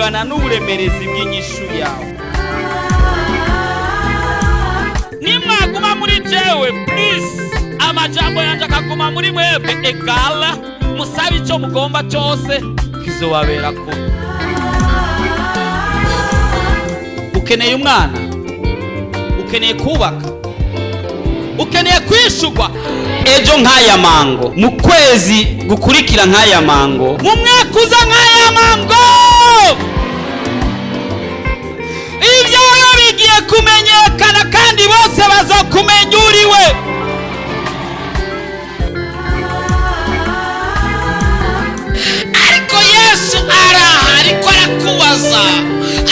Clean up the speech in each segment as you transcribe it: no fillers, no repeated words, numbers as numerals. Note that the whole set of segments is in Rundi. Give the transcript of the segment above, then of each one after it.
Bungana n'uburemerezi bw'inyishu yawe. Nimwaguma muri jewe, please, amajambo yanjye akaguma muri mwebwe, egala musabe icyo mugomba cyose, kizobabera ko. Ukeneye umwana, ukeneye kubaka, ukeneye kwishurwa ejo nk'aya mango, mu kwezi gukurikira nk'aya mango, mu mwaka uza nk'aya mango. Ibyawe bigiye kumenyekana kandi bose bazokumenya uriwe. Ariko Yesu araha, ariko arakubaza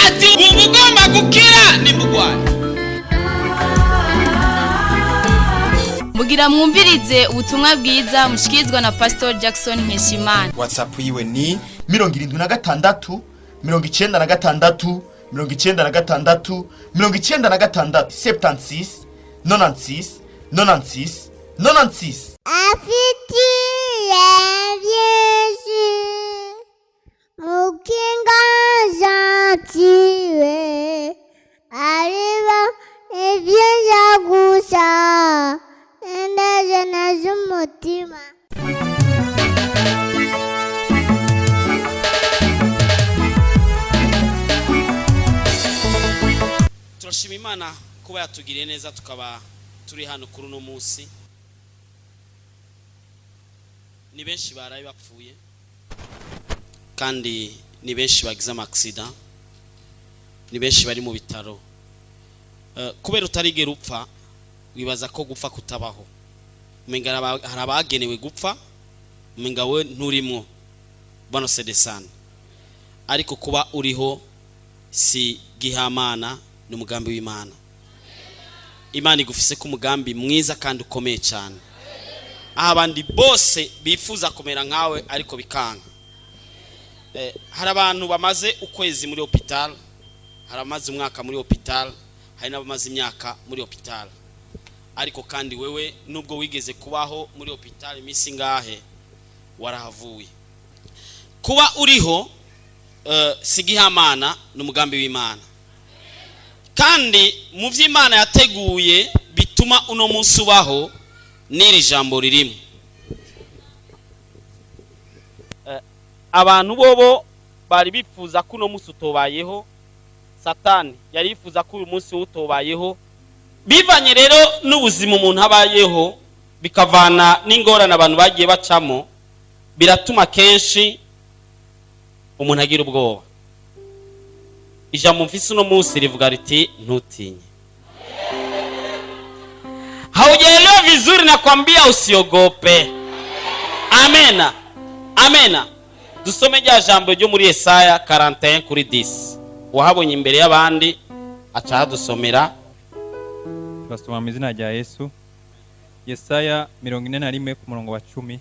ati: "Ubu ugomba gukira ni mugwayi." Mugira mwumvirize ubutumwa bwiza mushikirizwa na Pastor Jackson Nkeshimana. WhatsApp yiwe ni 76 96 96 96, 76 96 96 96. Afitiye byinshi mukinga gentile, ariba ibyiza gusa indajana z'umutima. Turashima Imana kuba yatugiriye neza, tukaba turi hano kuri uno munsi. Ni benshi baraye bapfuye, kandi ni benshi bagize amakisida, ni benshi bari mu bitaro. Kubera utarigera upfa, wibaza ko gupfa kutabaho. Umenga hari abagenewe gupfa, umenga we nturimwo. Bano sedesana, ariko kuba uriho si gihamana, ni umugambi w'Imana. Imana igufise ko umugambi mwiza kandi ukomeye cyane, aho abandi bose bifuza kumera nkawe ariko bikanga. Hari abantu bamaze ukwezi muri hopital, hari abamaze umwaka muri hopital, hari n'abamaze imyaka muri hopital. Ariko kandi wewe, nubwo wigeze kubaho muri hopital iminsi ingahe, warahavuye. Kuba uriho si gihamana, ni umugambi w'Imana. Kandi mu by'Imana yateguye bituma uno munsi ubaho, n'iri jambo ririmo. Abantu bobo bari bifuza ko uno munsi utobayeho. Satani yari yifuza ko uyu munsi utobayeho. Bivanye rero n'ubuzima umuntu abayeho, bikavana n'ingorane abantu bagiye bacamo, biratuma kenshi umuntu agira ubwoba. Ijambo mfise uno munsi rivuga riti: "Ntutinye." Haujaelewa vizuri, nakwambia usiogope. Amena, amena. Dusome rya jambo ryo muri Yesaya 41 kuri 10. Wahabonye imbere y'abandi aca hadusomera. Turasoma mu izina rya Yesu. Yesaya 41 ku murongo wa 10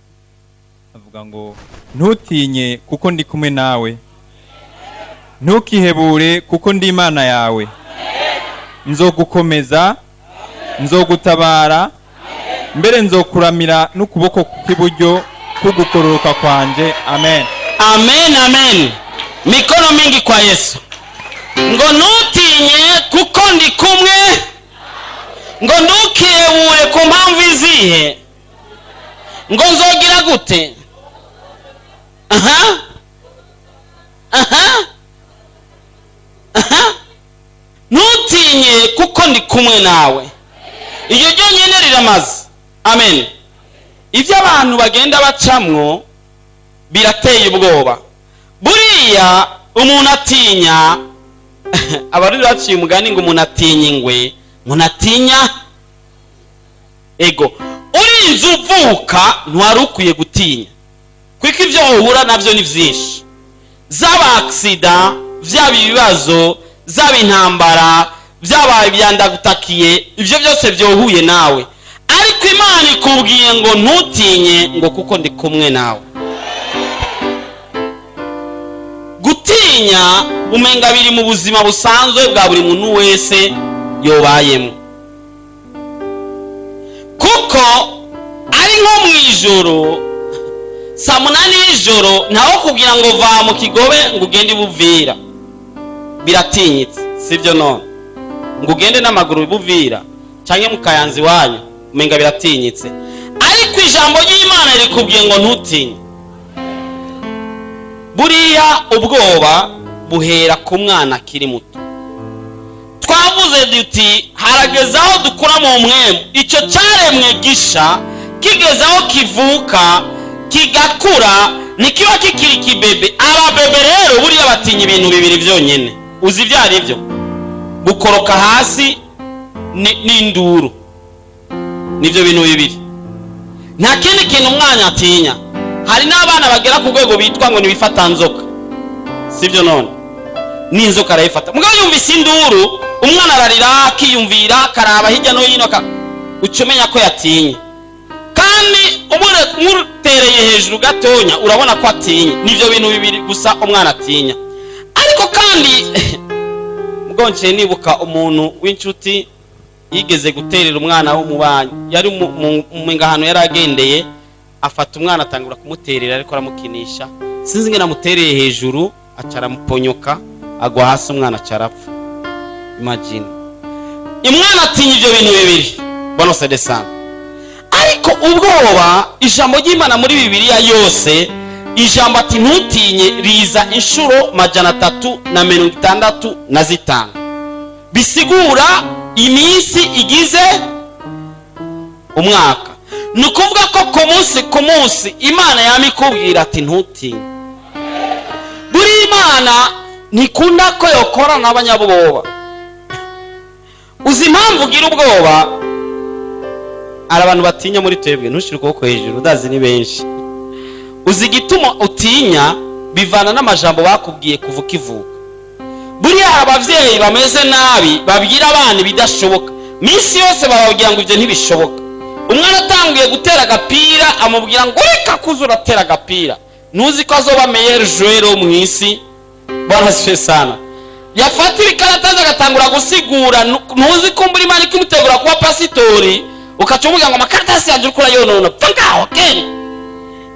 avuga ngo: "Ntutinye, kuko ndi kumwe nawe. Ntukihebure, kuko ndi Imana yawe. Nzogukomeza, nzogutabara, mbere nzokuramira n'ukuboko kw'iburyo kugukoroka kwanje." Amen. Amen, amen. Mikono mingi kwa Yesu. Ngo ntutinye kuko ndi kumwe, ngo ntukihebure ku mpamvu izihe, ngo nzogira gute? Aha, aha, aha. Ntutinye kuko ndi kumwe nawe. Iryo ryonyine riramaze. Amen. Ibyo abantu bagenda bacamwo birateye ubwoba. Buriya umuntu atinya, Abarundi baciye umugani ngo umuntu atinya ingwe, umuntu atinya ego. Urinze uvuka ntiwari ukwiye gutinya, kuko ibyo uhura nabyo ni byinshi: zaba aksida, byaba ibibazo, zaba intambara, byaba ibyandagutakiye, ibyo byose byohuye nawe. Ariko Imana ikubwiye ngo ntutinye, ngo kuko ndi kumwe nawe. Gutinya umenga biri mu buzima busanzwe bwa buri muntu wese yobayemo, kuko ari nko mu ijoro saa 8 y'ijoro, ntaho kugira ngo va mu Kigobe ngo ugende ibuvira. Biratinyitse, sibyo? None ngo ugende n'amaguru buvira canke mu Kayanza iwanyu, umenga biratinyitse. Ariko ijambo ry'Imana rikubwiye ngo ntutinye. Buriya ubwoba buhera ku mwana akiri muto. Twavuze duti harageze aho dukura mu mwemu. Icyo cyaremwe gisha kigeze aho kivuka kigakura, ntikiba kikiri kibebe. Ababebe rero buriya batinya ibintu bibiri byonyine. Uzi ibyo ari byo? Gukoroka hasi n'induru. Nibyo bintu bibiri, nta kindi kintu umwana atinya. Hari n'abana bagera ku rwego bitwa ngo ntibifatanzoka, sibyo? None n'inzoka arayifata. Mugabo yumvise induru, umwana ararira, akiyumvira, akaraba hirya no hino, uca umenya ko yatinye. Kandi umutereye hejuru gatonya, urabona ko atinye. Nibyo bintu bibiri gusa umwana atinya. Ariko kandi mbwonje nibuka umuntu w'inshuti yigeze guterera umwana w'umubanyi. Yari mu ngahano yari agendeye, afata umwana atangura kumuterera, ariko aramukinisha. Sinzi ingene amutereye hejuru, aca aramuponyoka, agwa hasi, umwana aca arapfa. Imagine, umwana atinya ibyo bintu bibiri. Bwana sede sana. Ariko ubwoba, ijambo ry'Imana muri Bibiliya yose, ijambo ati ntutinye riza inshuro 365, bisigura iminsi igize umwaka. Ni ukuvuga ko ku munsi ku munsi Imana yama ikubwira ati ntutinye. Buri Imana ntikunda ko yokorana n'abanyabwoba. Uzi impamvu ugira ubwoba? Hari abantu batinya muri twebwe, ntushire ukuboko hejuru, udazi ni benshi. Uzi igituma utinya? Bivana n'amajambo bakubwiye kuva ukivuka. Buriya hari abavyeyi bameze nabi, babwira abana ibidashoboka minsi yose, bababwira ngo ibyo ntibishoboka. Umwana atanguye gutera agapira, amubwira ngo reka kuza uratera agapira, ntuzi ko azoba meilleur joueur wo mu isi. Bwana sifiwe sana. Yafata ibikaratasi agatangura gusigura, ntuzi ko mbura Imana ikimutegura kuba pasitori, ukaca umubwira ngo amakaratasi yanjye uriko urayonona, pfa ngaho genda.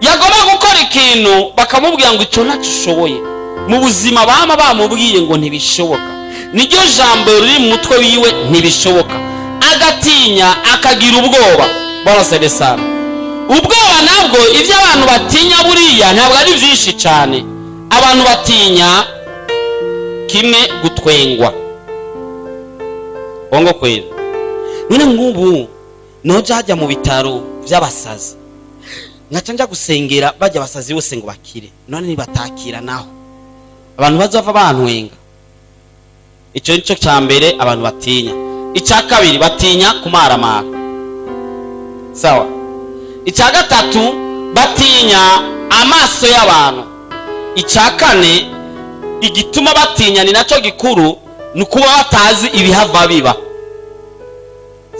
Yagomba gukora ikintu, bakamubwira ngo icyo ntacyo ushoboye. Mu buzima bama bamubwiye ngo ntibishoboka, niryo jambo riri mu mutwe wiwe, ntibishoboka. Agatinya, akagira ubwoba. Bwana sede sana. Ubwoba nabwo, ibyo abantu batinya buriya ntabwo ari byinshi cyane. Abantu batinya kimwe, gutwengwa. Bongo kweli? None nk'ubu noja hajya mu bitaro by'abasazi, nkaca nja gusengera bajya abasazi bose ngo bakire, none nibatakira naho abantu bazava bantwenga. Icyo nicyo cya mbere abantu batinya. Icya kabiri, batinya kumaramara. Sawa. Icya gatatu, batinya amaso y'abantu. Icya kane igituma batinya, ni nacyo gikuru, ni ukuba batazi ibihava biba.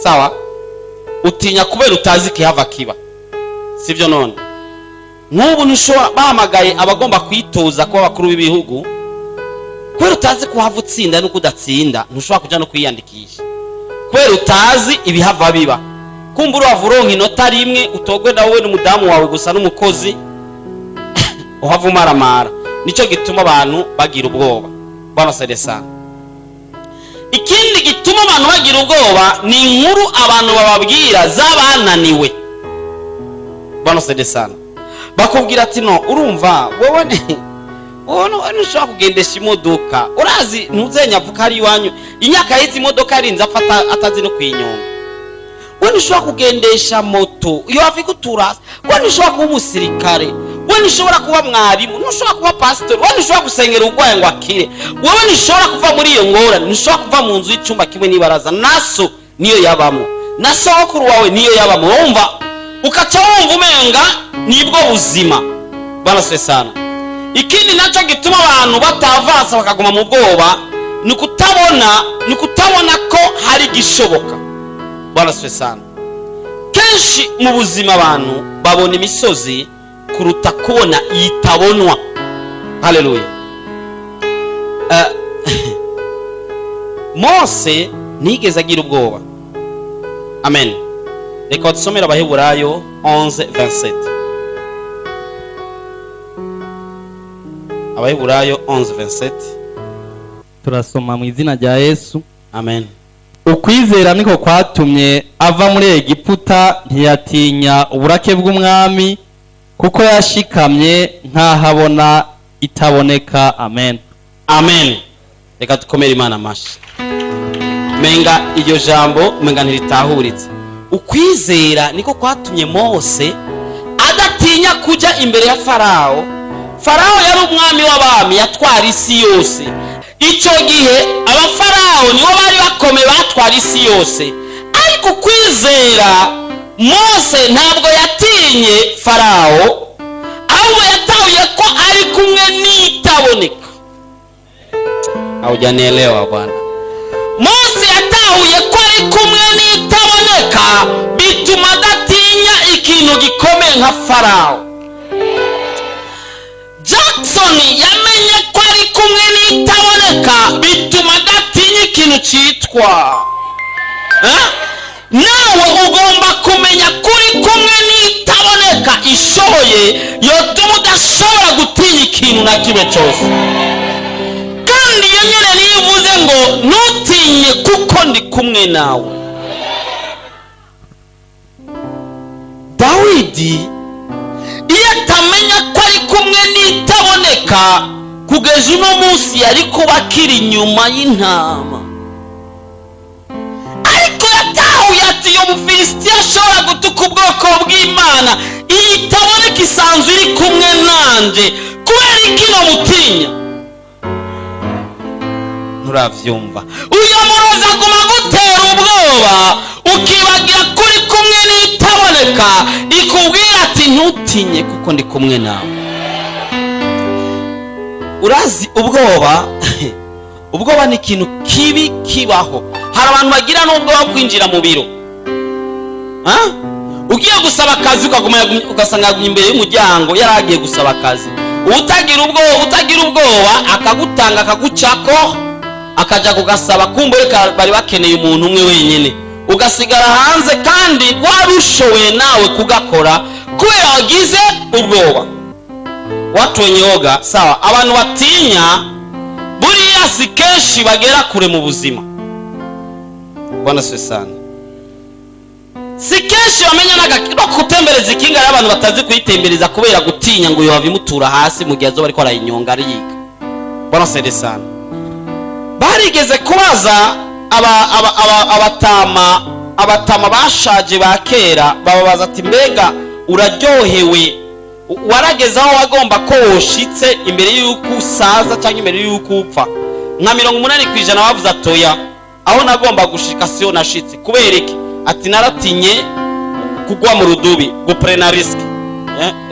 Sawa. Utinya kubera utazi ikihava kiba, sibyo? None nk'ubu ntushobora, bahamagaye abagomba kwitoza kuba abakuru b'ibihugu, kubera utazi kuhava utsinda nuko udatsinda, ntushobora kuja no kwiyandikisha, kubera utazi ibihava biba. Kumbura urava uronka inota rimwe, utogwe nawe n'umudamu wawe gusa n'umukozi, uhava umaramara. Nicyo gituma abantu bagira ubwoba. Bwana sana. Ikindi gituma abantu bagira ubwoba ni inkuru abantu bababwira z'abananiwe. Bwana sana. Bakubwira ati no urumva wowe wowe ntushobora kugendesha imodoka, urazi ntuzenya avuka ari iwanyu imyaka y'izi modoka yarinze apfa atazi no kuyinyonga. We ntushobora kugendesha moto, iyo wava igutura. We ntushobora kuba umusirikare, we ntushobora kuba mwarimu, ntushobora kuba pasitori, we ntushobora gusengera urwaye ngo akire, wowe ntushobora kuva muri iyo ngorane, ntushobora kuva mu nzu y'icyumba kimwe n'ibaraza, naso niyo yabamo, na sogokuru wawe niyo yabamo. Wumva ukaca wumva umenga nibwo buzima. Bwana sana. Ikindi nacyo gituma abantu batavansa, bakaguma mu bwoba, ni ukutabona ko hari igishoboka. Bwana sana. Kenshi mu buzima abantu babona imisozi kuruta kubona itabonwa. Haleluya. Mose ntiyigeze agira ubwoba. Amen. Reka dusomere Abaheburayo 11:27. Abaheburayo 11:27. Turasoma mu izina rya Yesu. Amen. Ukwizera niko kwatumye ava muri Egiputa, ntiyatinya uburake bw'umwami, kuko yashikamye nk'ahabona itaboneka. Amen. Amen. Reka dukomere Imana amashi. Menga iryo jambo menga ntiritahuritse. Ukwizera niko kwatumye Mose adatinya kujya imbere ya Farawo. Farawo yari umwami w'abami, yatwara isi yose. Icyo gihe abafarawo nibo bari bakomeye, batwara isi yose. Ariko ukwizera, Mose ntabwo yatinye Farawo, ahubwo yatahuye ko ari kumwe n'itaboneka. Haujanielewa bwana. Mose yatahuye ko ari kumwe n'itaboneka, bituma adatinya ikintu gikomeye nka Farawo. Jackson yamenye ko ari kumwe n'itaboneka, bituma adatinya ikintu cyitwa. Eh? Nawe ugomba kumenya ko uri kumwe n'itaboneka ishoboye, yotuma udashobora gutinya ikintu na kimwe cyose. Kandi iyo nyine niyo ivuze ngo ntutinye kuko ndi kumwe nawe. Dawidi iyo atamenya ko ari kumwe n'itaboneka, kugeza uno munsi yari kuba akiri inyuma y'intama. Ariko yatahuye ati iyo Mufilisitiya ashobora gutuka ubwoko bw'Imana, iyi itaboneka isanzwe iri kumwe nanje, kubera iki mutinya? Nturavyumva. Uyo murozi aguma gutera ubwoba, ukibagira kuri kumwe n'itaboneka ikubwira ati ntutinye kuko ndi kumwe nawe. Urazi ubwoba, ubwoba ni ikintu kibi kibaho. Hari abantu bagira n'ubwoba kwinjira mu biro. Ugiye gusaba akazi ukaguma ugasanga yagumye imbere y'umuryango yaragiye gusaba akazi. Utagira ubwoba akagutanga akagucako, akaja kugasaba, kumbe reka bari bakeneye umuntu umwe wenyine, ugasigara hanze kandi warushoboye nawe kugakora kubera wagize ubwoba. Watu wenye woga, sawa, abantu batinya buriya si kenshi bagera kure mu buzima. Bwana siwe sana. Si kenshi bamenya no kutembereza ikinga y'abantu batazi kuyitembereza kubera gutinya ngo yohava imutura hasi mu gihe azoba ariko arayinyonga ariyiga. Bwana siwe sana. Barigeze kubaza abatama bashaje ba kera, bababaza ati mbega uraryohewe, warageze aho wagomba ko woshitse imbere y'uko usaza cyangwa imbere y'uko upfa? Nka 80% bavuze atoya, aho nagomba gushika siyo nashitse. Kubera iki? Ati naratinye kugwa mu rudubi, guprena risk.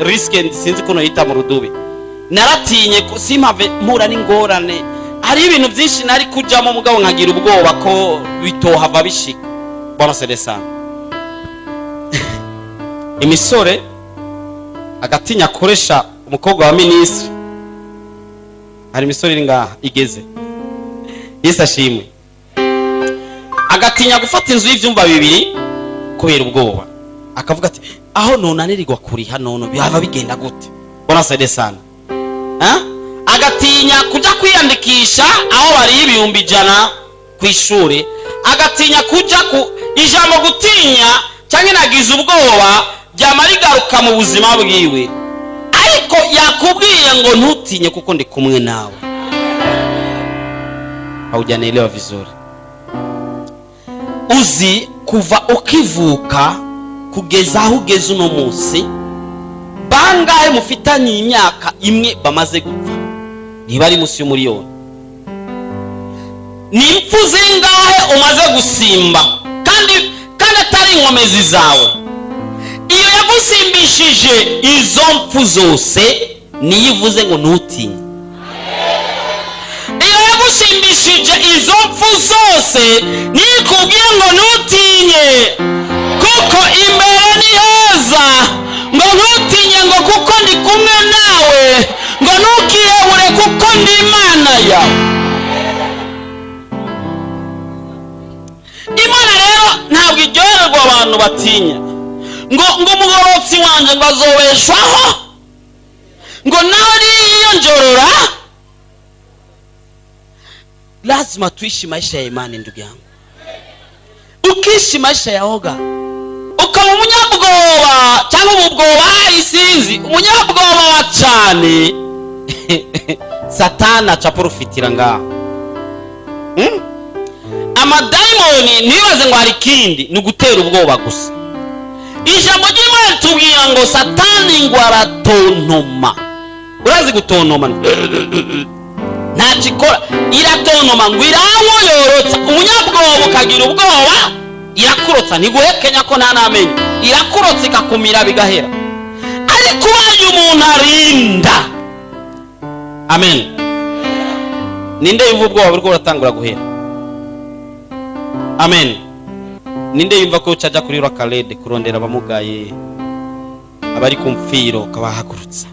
Risk sinzi kuno yita mu rudubi. Naratinye simpave mpura n'ingorane. Hari ibintu byinshi nari kujamo mugabo nkagira ubwoba ko bitohava bishika. Bwana sede sana. Imisore agatinya akoresha umukobwa wa minisitiri. Hari imisore iri ngaha igeze. Yesu ashimwe. Agatinya gufata inzu y'ivyumba bibiri kubera ubwoba. Akavuga ati aho nonanirirwa kuriha none byava bigenda gute? Bwana sede sana. Agatinya kuja kwiyandikisha aho bari 100,000 kw'ishure. Agatinya kuja ku ijambo gutinya cyangwa nagize ubwoba byamarigaruka mu buzima bwiwe. Ariko yakubwiye ngo ntutinye kuko ndi kumwe nawe. Haujanielewa vizuri. Uzi kuva ukivuka kugeza aho ugeze uno munsi, bangahe mufitanye imyaka imwe bamaze gupfa? Niba ari munsi y'umuriyoni. Ni impfu zingahe umaze gusimba kandi atari inkomezi zawe? Iyo yagusimbishije izo mpfu zose niyo ivuze ngo ntutinye. Iyo yagusimbishije izo mpfu zose niyo ikubwiye ngo ntutinye kuko imbere ni heza, ngo ntutinye ngo kuko ndi kumwe nawe, ngo ntukihebure kuko ndi Imana yawe. Imana rero ntabwo iryoherwa abantu batinya. Ngo umugororotsi wanje ngo azobeshwaho, ngo nawe niyonjorora. Lazima tuishi maisha ya imani, ndugu yangu. Ukiishi maisha ya oga, ukaba umunyabwoba cyangwa ububwoba, isinzi umunyabwoba wa cyane, Satani aca porofitira ngaho. Amadayimoni ntibaze ngo hari ikindi, ni ugutera ubwoba gusa. Ijambo ry'Imana ritubwira ngo Satani ngo aratontoma. Urazi gutontoma? Ntacyo ikora, iratontoma ngo irawoyorotsa. Umunyabwoba ukagira ubwoba, irakurotsa, ntiguhekenya ko nta n'amenyo, irakurotsa ikakumira bigahera. Ariko ubaye umuntu arinda, amen. Ninde yumva ubwoba buriko buratangura guhera? Amen. Ninde yumva ko ucaja kuri rakalede kurondera abamugaye, abari ku mfiro, ukabahagurutsa?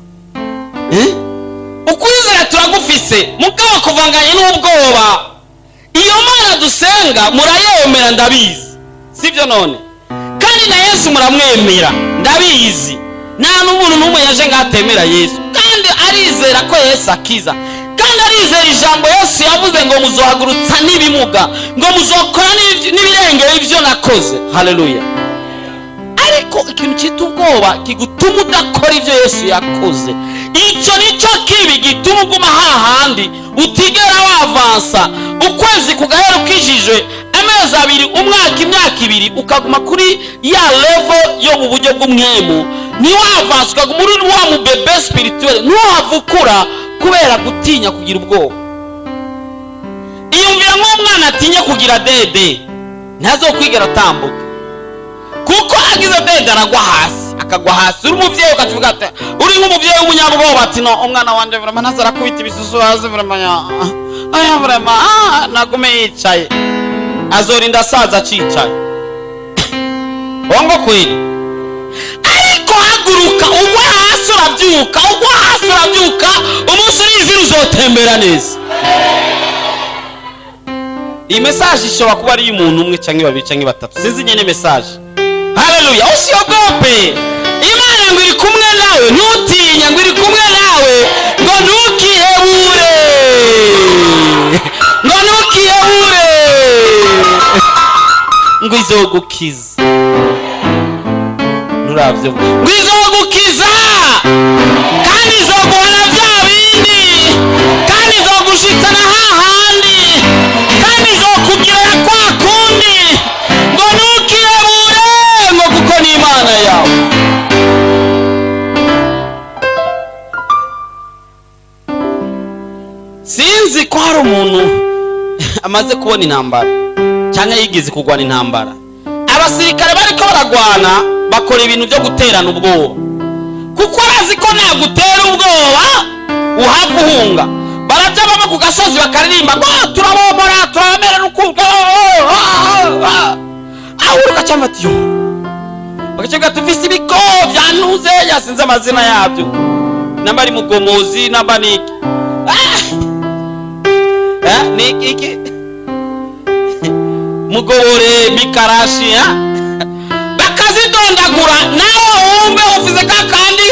Ukwizera turagufise, mugabo kuvanganye n'ubwoba. Iyo Mana dusenga murayemera, ndabizi, sibyo? None kandi na Yesu muramwemera, ndabizi. Nta n'umuntu n'umwe yaje ngatemera Yesu, kandi arizera ko Yesu akiza, kandi arizera ijambo Yesu yavuze ngo muzohagurutsa n'ibimuga, ngo muzokora n'ibirengera ibyo nakoze. Haleluya. Ariko ikintu cyitwa ubwoba kigutuma udakora ibyo Yesu yakoze, icyo nicyo kibi gituma uguma hahandi utigera wavansa. Ukwezi kugahera ukijijwe, amezi 2, umwaka, imyaka 2, ukaguma kuri ya level yo mu buryo bw'umwemu, ntiwavansa, ukaguma uri wa mu bébé spirituel, ntiwava ukura kubera gutinya kugira ubwoba. Iyumvira nk'umwana atinya kugira dede, ntazokwigera atambuka, kuko agize dede aragwa hasi, akagwa hasi. Uri umuvyeyi ukavuga ati, uri nk'umuvyeyi w'umunyabwoba, ati no umwana wanje vraiment ntaza arakubita ibisusu hasi, vraiment ya aya, vraiment nagume yicaye, azorinda asaza acicaye. Bongo kweli. Ariko haguruka, ugwa hasi urabyuka, ugwa hasi urabyuka, umunsi urizira uzotembera neza. Iyi message ishobora kuba ari iy'umuntu umwe cyangwa babiri cyangwa batatu, sinzi nyene message. Haleluya. Usiogope, Imana ngo iri kumwe nawe, ntutinye, ngo iri kumwe nawe, ngo ntukihebure, ngo ntukihebure, ngo izogukiza. Nturavyo, ngo izogukiza, kandi izoguhana bya bindi, kandi izogushitsana hahandi, kandi izokugirira kwa kundi, ngo ntukihebure, ngo kuko ni Imana yawe. Sinzi ko hari umuntu amaze kubona intambara cyangwa yigeze kurwana intambara. Abasirikare bariko baragwana bakora ibintu byo guterana ubwoba, kuko arazi ko nagutera ubwoba uhava uhunga. Baraja baba ku gasozi bakaririmba ngo turabomora, turabamera n'ukuntu, aho ugaca ati yo, bagaca tufise ibiko byantuze, yasinze amazina yabyo, namba ari mugomozi, namba niki ni iki mugobore mikarashi, bakazidondagura, nawe wumve ufize kakandi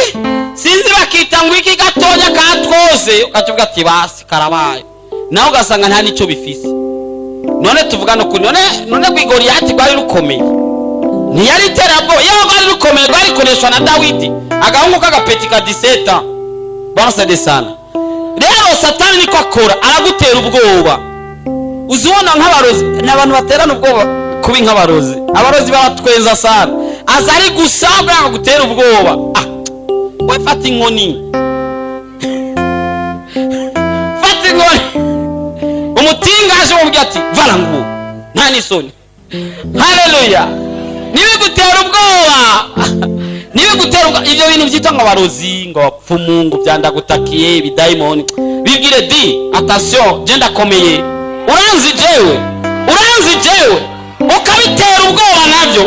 sinzi bakita ngo iki gatonya katwose, ukacuvuga ati basi karabaye, nawe ugasanga nta nicyo bifise. None tuvuga no kuri none Goliyati rwari rukomeye, ntiyari iterabwoba, yewe rwari rukomeye, rwarikoreshwa na Dawidi, agahungu k'agapeti ka 17 ans barasade sana. Rero Satani niko akora, aragutera ubwoba. Uzibona nk'abarozi, n'abantu baterana ubwoba kubi nk'abarozi. Abarozi baratwenza sana, aza ari gusa bwa gutera ubwoba. We fata inkoni, fata inkoni. Umutinga aje mubwira ati vara ngubu, nta nisoni. Haleluya. Nibigutera ubwoba, nibigutera ubwoba ibyo bintu byitwa ngo abarozi, ngo abapfumu, ngo byandagutakiye, ibidayimoni, bibwire di attention, je ndakomeye, uranzi jewe, uranzi jewe, ukabitera ubwoba nabyo.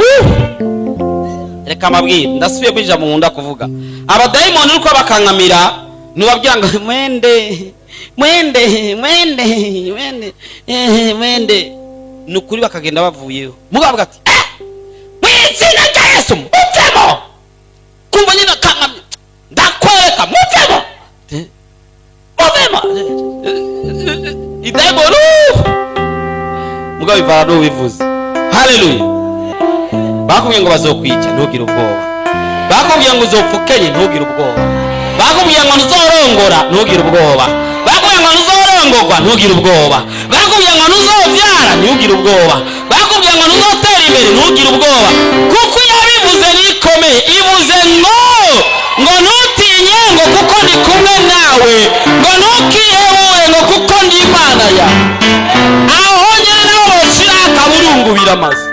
Reka mabwire, ndasubiye kwinjira mu nkunda kuvuga abadayimoni uko bakankamira, nubabwira ngo mwende mwende mwende mwende mwende, nukuri bakagenda bavuyeho. Mugavuga ati mw'izina rya Yesu muvemo, kumva nyine akankamye, ndakwereka muvemo, muvemo. Idayimoni mugabo bivana n'ubivuze. Haleluya. Bakubwiye ngo bazokwica, ntugire ubwoba. Bakubwiye ngo uzopfa ukenye, ntugire ubwoba. Bakubwiye ngo ntuzorongora, ntugire ubwoba. Bakubwiye ngo ntuzorongorwa, ntugire ubwoba. Bakubwiye ngo ntuzobyara, ntugire ubwoba. Bakubwiye ngo ntuzotera imbere, ntugire ubwoba, kuko iyo bivuze nikomeye. Ivuze ngo ntutinye, ngo kuko ndi kumwe nawe, ngo ntukihebure, ngo kuko ndi Imana yawe. Aho nyine naho boshira akaburungu biramaze.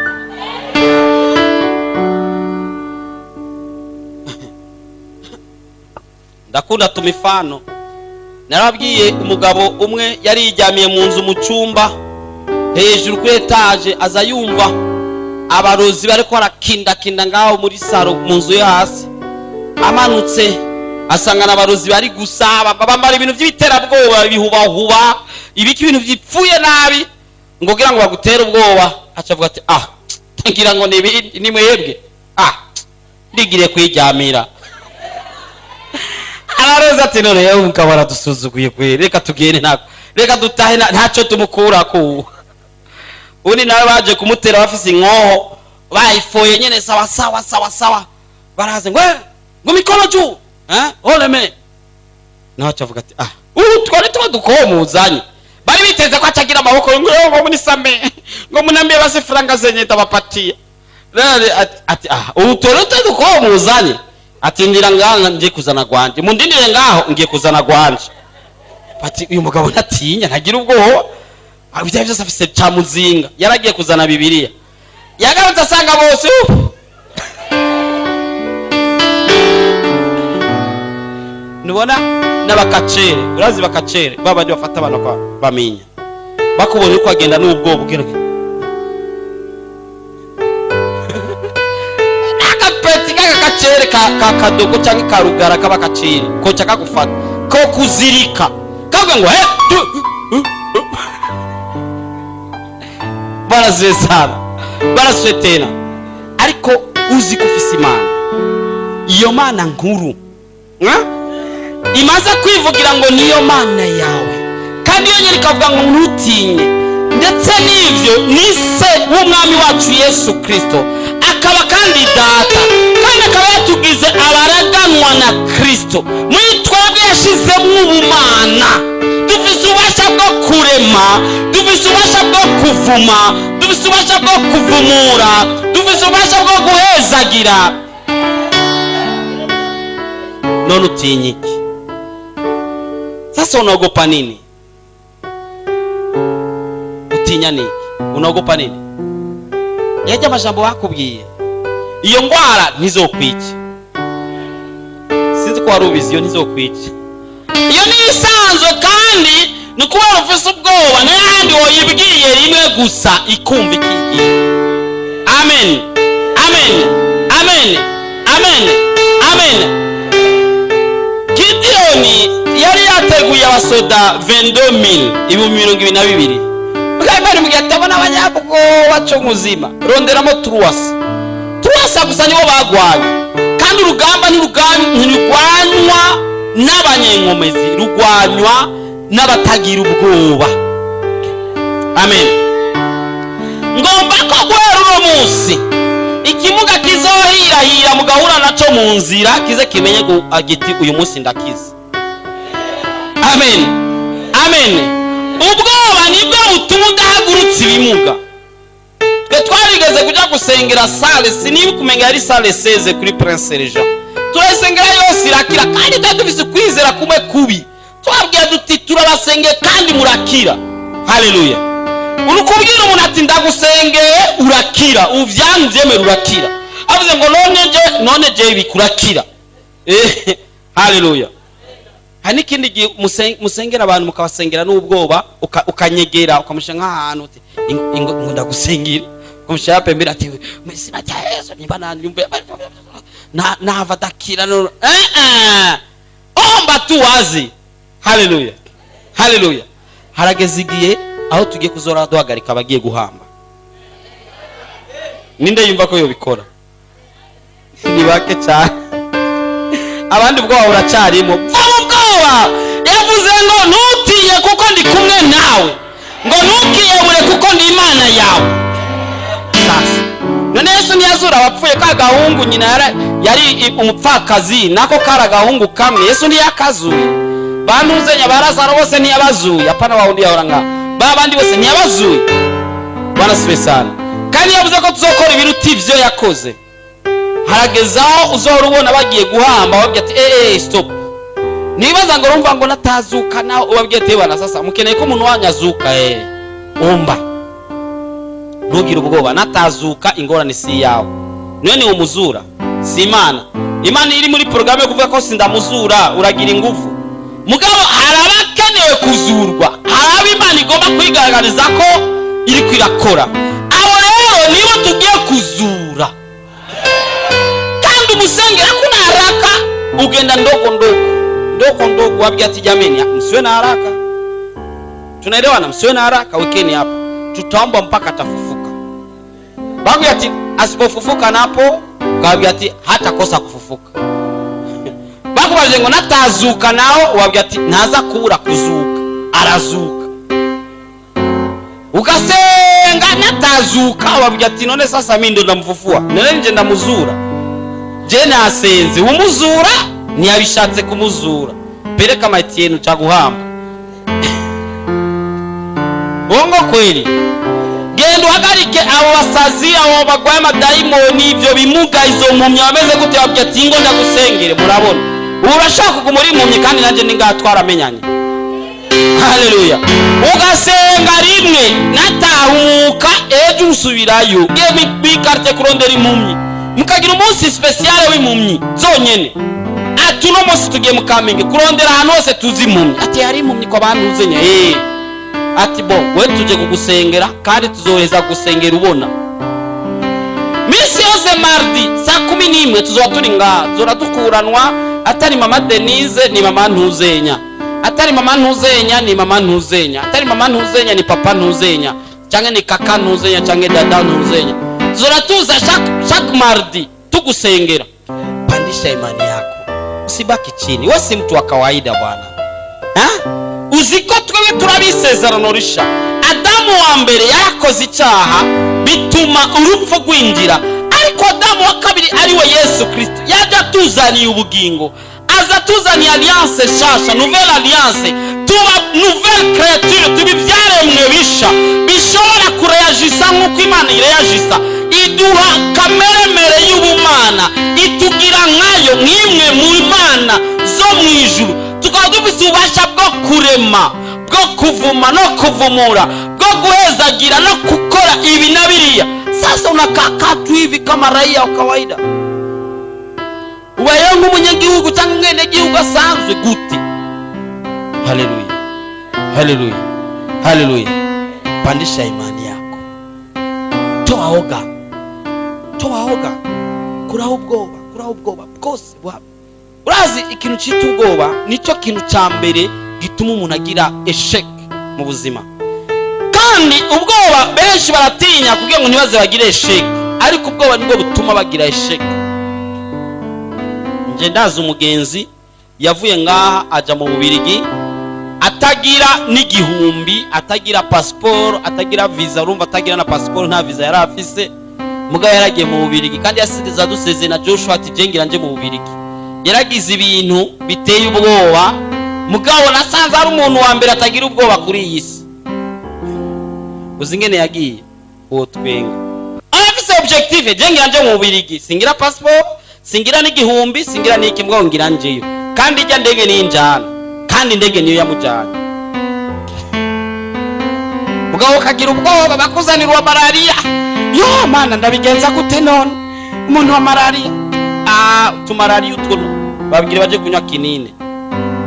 Ndakunda tumifano. Narabwiye umugabo umwe yari yiryamiye mu nzu mu cyumba hejuru kuri etaje, aza yumva abarozi bariko barakindakinda ngaho muri saro mu nzu yo hasi. Amanutse asanga n'abarozi bari gusa bambara ibintu by'ibiterabwoba, bihubahuba, ibiki, ibintu byipfuye nabi, ngo kugira ngo bagutere ubwoba. Aca avuga ati: "Ah, ngira ngo ni mwebwe, ah, ndigiriye kwiryamira." Araroza ati: "None yewe umugabo aradusuzuguye kweri, reka tugende, ntabwo, reka dutahe, ntacyo tumukurako." Undi nawe baje kumutera bafise inkoho bayifoye nyene, sawa sawa sawa sawa, baraze ngo: "Eh, ngo mikono juu, eh, oleme." Nawe aca avuga ati: "Ah, ubu twari tuba dukomuzanye." Bari biteze ko acagira amaboko ngo munisame, ngo munambie basi franga zenye tabapatia. Rero ati: "Ah, ubu twari tuba dukomuzanye." Ati: "Ndira ngaha, ngiye kuzana gwanje, mundindire ngaho, ngiye kuzana gwanje." Ati: "Uyu mugabo ntatinya, ntagira ubwoba." Ibyo byose afise ca muzinga. Yaragiye kuzana Bibiliya, yagarutse asanga bose nubona n'abakacere. Urazi bakacere babandi bafata abantu bamenya bakubona uko agenda n'ubwoba, ubwira n'agapeti k'akakacere ka kadogo cyangwa karugara kaba kacere koca kagufata ko kuzirika kavuga ngo he tu. Barasuye sana, barasuye tena. Ariko uzi ko ufise Imana, iyo Mana nkuru, eh? Imaze kwivugira ngo niyo Mana yawe, kandi iyo nyine ikavuga ngo ntutinye. Ndetse n'ivyo, ni Se w'Umwami wacu Yesu Kristo, akaba kandi Data, kandi akaba yatugize abaraganwa na Kristo. Muri twebwe yashizemwo ubumana. Dufise ububasha bwo kurema, dufise ububasha bwo kuvuma, dufise ububasha bwo kuvumura, dufise ububasha bwo guhezagira. None utinye iki? Sasa unaogopa nini? Utinya niki? Unaogopa nini? Yajya amajambo bakubwiye, iyo ngwara ntizokwica. Sinzi ko wari ubizi, iyo ntizokwica, iyo ni isanzwe. Kandi ni ukubera ufise ubwoba, n'ahandi woyibwiye rimwe gusa ikumva ikigiye. Amen, amen, amen, amen, amen. Gidiyoni yari yateguye abasoda 22,000, 22,000. Bwari mu gihe atabona abanyabwoba cyo muzima, ronderamo 300, 300 gusa nibo bagwanye. Kandi urugamba ntirugwanywa n'abanyenkomezi, rugwanywa n'abatagira ubwoba. Amen. Ngomba ko guhera uno munsi ikimuga kizohirahira mugahura naco mu nzira kize kimenye giti: "Uyu munsi ndakize." Amen, amen. Ubwoba nibwo butuma udahagurutsa ibimuga. Twe twarigeze kuja gusengera salle, siniba kumenga yari salle 16 kuri Prince Régent, turasengera yose irakira. Kandi twari dufise ukwizera kumwe kubi, twabwiye duti: "Turabasengeye kandi murakira." Haleluya. Uri kubwira umuntu ati: "Ndagusengeye, urakira," uvyanyu vyemera, urakira. Avuze ngo: "None je, none je bikurakira." Haleluya. Hari n'ikindi gihe musengera abantu, mukabasengera n'ubwoba, ukanyegera, ukamushyira nk'ahantu uti: "Ngo ndagusengera," ukamushyira pembeni ati: "Mu izina rya Yesu, niba nanyumve nava adakira." No, eh eh, omba tu wazi. Haleluya, haleluya. Harageze igihe aho tugiye kuzora duhagarika abagiye guhamba. Ninde yumva ko yobikora? Ni bake cyane. Abandi ubwoba buracarimo. Va mu bwoba. Yavuze ngo ntutinye. Ntutinye kuko ndi kumwe nawe, ngo ntukiyebure kuko ndi Imana yawe. Sasa none Yesu ntiyazura abapfuye? Ka gahungu nyina yari umupfakazi, nako kari agahungu kamwe, Yesu ntiyakazuye? Bantuzenya ba Lazaro bose ntiyabazuye? Apana wa wundi yahora ngaha, ba bandi bose ntiyabazuye? Bwana asifiwe sana. Kandi yavuze ko tuzokora ibiruta ivyo yakoze. Harageze aho uzohora ubona bagiye guhamba, babwira ati: "Eh, eh, stop." Nibaza ngo urumva ngo natazuka nawe, ubabwiye ati: "Bana, sasa mukeneye ko umuntu wanyu azuka, eh, umba ntugire ubwoba, natazuka ingorane si iyawe, niwe ni umuzura, si Imana. Imana iri muri porogaramu yo kuvuga ko sindamuzura, uragira ingufu." Mugabo hari abakenewe kuzurwa, hari abo Imana igomba kwigaragariza ko iri kwirakora. Abo rero nibo tugiye kuzura. Kandi umusengera kuna haraka, ugenda ndogo ndogo ndogo ndogo, wabwira ati: "Jameni, msiwe na haraka, tunaelewana? Msiwe na haraka, wekeni hapa, tutaomba mpaka atafufuka." Babwira ati asipofufuka napo, ukabwira ati hatakosa kufufuka. Bakubajije ngo natazuka naho, wabwira ati ntaza kubura kuzuka, arazuka. Ugasenga, natazuka, wabwira ati: "None sasa mimi ndo ndamfufua? None nje ndamuzura? Je nasenze, umuzura ntiyabishatse kumuzura. Peleka maiti yenu cha guhamba." Bongo kweli? Genda uhagarike abo basazi, abo bagwaye amadayimoni, ibyo bimuga, izo mpumyi bameze gute, babwira ati: "Ngo ndagusengere." Murabona, ubu urashaka kuguma uri impumyi, kandi nanjye ni ngaha twaramenyanye. Haleluya! Ugasenga rimwe, natahuka ejo usubirayo. Ugiye mw'iquartier kurondera impumyi, mukagira umunsi spécial w'impumyi zonyene, ati: "Uno munsi tugiye mu Kamenge kurondera ahantu hose tuzi impumyi." Ati: "Hari impumyi kwa bantu?" "Eh." Ati: "Bon, we tuje kugusengera, kandi tuzoheza gusengera ubona minsi yose mardi saa 11 tuzoba turi ngaha, tuzora dukuranwa. Atari mama Denise ni mama Ntuzenya, atari mama Ntuzenya ni mama Ntuzenya, atari mama Ntuzenya ni papa Ntuzenya, cyangwa ni kaka Ntuzenya, cyangwa dada Ntuzenya. Tuzora tuza chaque mardi tugusengera." Pandisha imani yako, usibaki chini. We si mtu wa kawaida bwana, ha? Uzi ko twebwe turabisezerano risha. Adamu wa mbere yarakoze icyaha, bituma urupfu rwinjira, ariko Adamu wa kabiri, ariwe Yesu Kirisito, yaje atuzaniye ubugingo, aza atuzaniye alliance nshasha, nouvelle alliance. Tuba nouvelle créature, tuba ibyaremwe bisha bishobora kureyagisa nk'uko Imana ireyagisa. Iduha kameremere y'ubumana, itugira nkayo, nk'imwe mu mana zo mu ijuru. Tukaba dufite ububasha bwo kurema, bwo kuvuma no kuvumura, bwo guhezagira no gukora ibi na biriya. Sasa unakaa tu hivi kama raia wa kawaida, ubayeho nk'umunyagihugu cyangwa umwenegihugu asanzwe gute? Haleluya, haleluya, haleluya! Pandisha imani yako, toa oga, toa oga, kuraho ubwoba, kuraho ubwoba bwose buhaba. Urazi ikintu cyita ubwoba nicyo kintu cya mbere gituma umuntu agira échec mu buzima. Kandi ubwoba, benshi baratinya kugira ngo ntibaze bagire échec, ariko ubwoba nibwo butuma bagira échec. Nje ndazi umugenzi yavuye ngaha aja mu Bubirigi atagira n'igihumbi, atagira pasiporo, atagira visa. Urumva, atagira na pasiporo, nta visa yari afise, mugabo yaragiye mu Bubirigi. Kandi yasize aduseze na Joshua ati: "Jengira nje mu Bubirigi." Yaragize ibintu biteye ubwoba, mugabo nasanze ari umuntu wa mbere atagira ubwoba kuri iyi si. Uzi ingene yagiye? Uwo twenga arafise objectif: "Jengira nje mu Bubirigi, singira passport, singira n'igihumbi, singira n'iki, mugabo ngira njeyo, kandi ijya ndege ninjana." Kandi indege niyo yamujyanye. Mugabo ukagira ubwoba, bakuzanira uwa malariya: "Yo mana, ndabigenza gute none umuntu wa malariya?" Ah, utumalariya utwo babwira baje kunywa kinine.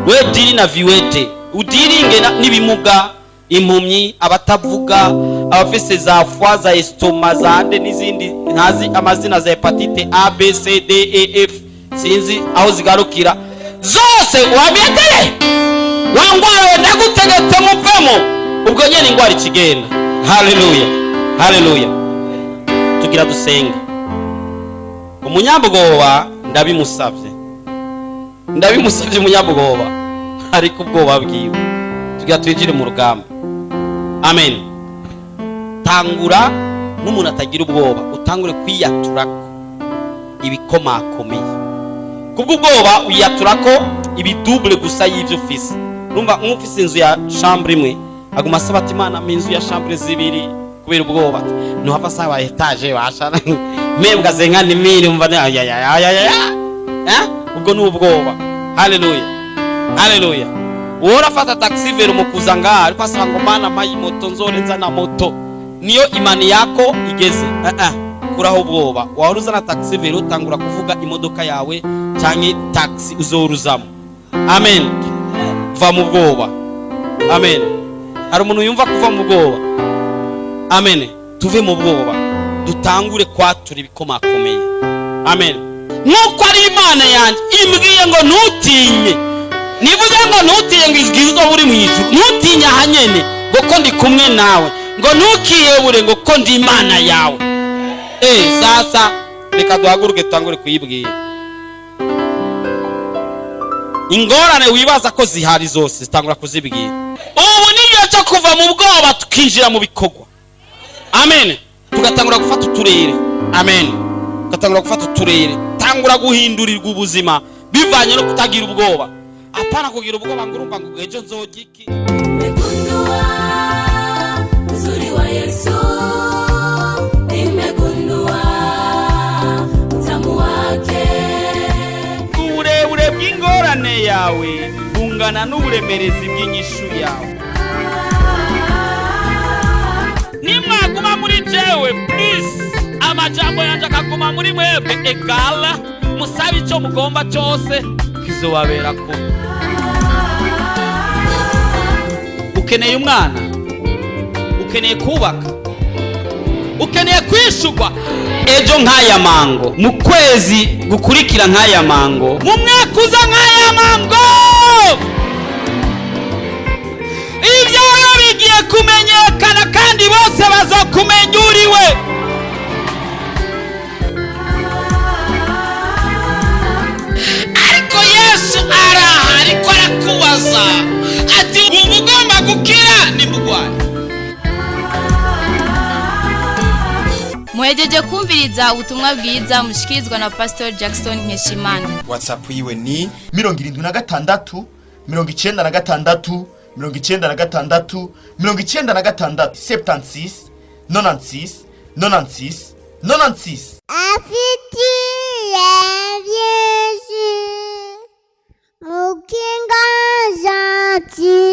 We diri na viwete, udiringe n'ibimuga, impumyi, abatavuga, abafise za foie, za estomac, za nde n'izindi ntazi amazina, za hépatite A, B, C, D, E, F, sinzi aho zigarukira zose. Wabiyateye wa ngwara we, ndagutegetse muvemo. Ubwo nyene ingwara ikigenda. Haleluya, haleluya! Tugira dusenge. Umunyabwoba ndabimusavye, ndabimusavye, umunyabwoba ariko ubwoba bwiwe. Tugira Tugira twinjire mu rugamba. Amen. Tangura nk'umuntu atagira ubwoba, utangure kwiyaturako ibikomakomeye. Kubw'ubwoba wiyaturako ibidouble gusa y'ibyo ufise. Urumva, nk'ufise inzu ya chambre imwe aguma asaba ati: "Imana, mpa inzu ya chambre zibiri." Kubera ubwoba ntuhava asaba étage washa membwa 50 000. Umva, ya ya ya ya ya, eh, ubwo ni ubwoba. Haleluya, haleluya. Wowe urafata taxi vélo mu kuza ngaha, ariko asaba ngo: "Mana, mpa moto, nzorenza na moto." Niyo imani yako igeze. Eh eh, kuraho ubwoba. Wahora uzana taxi vélo, utangura kuvuga imodoka yawe canke taxi uzoruzamo. Amen. Va mu bwoba. Amen. Hari umuntu yumva kuva mu bwoba? Amen. Tuve mu bwoba, dutangure kwatura ibikomakomeye. Amen. Nk'uko ari Imana yanjye imbwiye ngo ntutinye, nivuze ngo ntutinye, ngo izwi uzoba uri mu ijuru. Ntutinye ahanyene, ngo ko ndi kumwe nawe, ngo ntukihebure, ngo ko ndi Imana yawe. Eh, sasa reka duhaguruke, tutangure kuyibwira. Ingorane wibaza ko zihari zose zitangura kuzibwira. Ubu ni cyo kuva mu bwoba, tukinjira mu bikorwa. Amen. Tugatangura gufata uturere. Amen. Tugatangura gufata uturere, tangura guhindurirwa ubuzima bivanye no kutagira ubwoba. Apana kugira ubwoba ngo urumva ngo ejo nzojya iki. Nimegundua uzuri wa Yesu, nimegundua utamu wake. Uburebure bw'ingorane yawe bungana n'uburemerezi bw'inyishu yawe. Nimwaguma muri jewe, please, amajambo yanjye akaguma muri mwebwe, egala musabe icyo mugomba cyose, kizobabera ko. Ukeneye umwana, ukeneye kubaka, ukeneye kwishurwa ejo nk'aya mango, mu kwezi gukurikira nk'aya mango, mu mwaka uza nk'aya mango, ibyawe bigiye kumenyekana kandi bose bazokumenya uriwe. Ariko Yesu araha, ariko arakubaza ati: "Uba ugomba gukira nimugwaye." Muhejeje kumviriza ubutumwa bwiza mushikirizwa na Pastor Jackson Nkeshimana. WhatsApp yiwe ni 76 96 96 96, 76 96 96 96. Afitiye byinshi, mukinga gentil.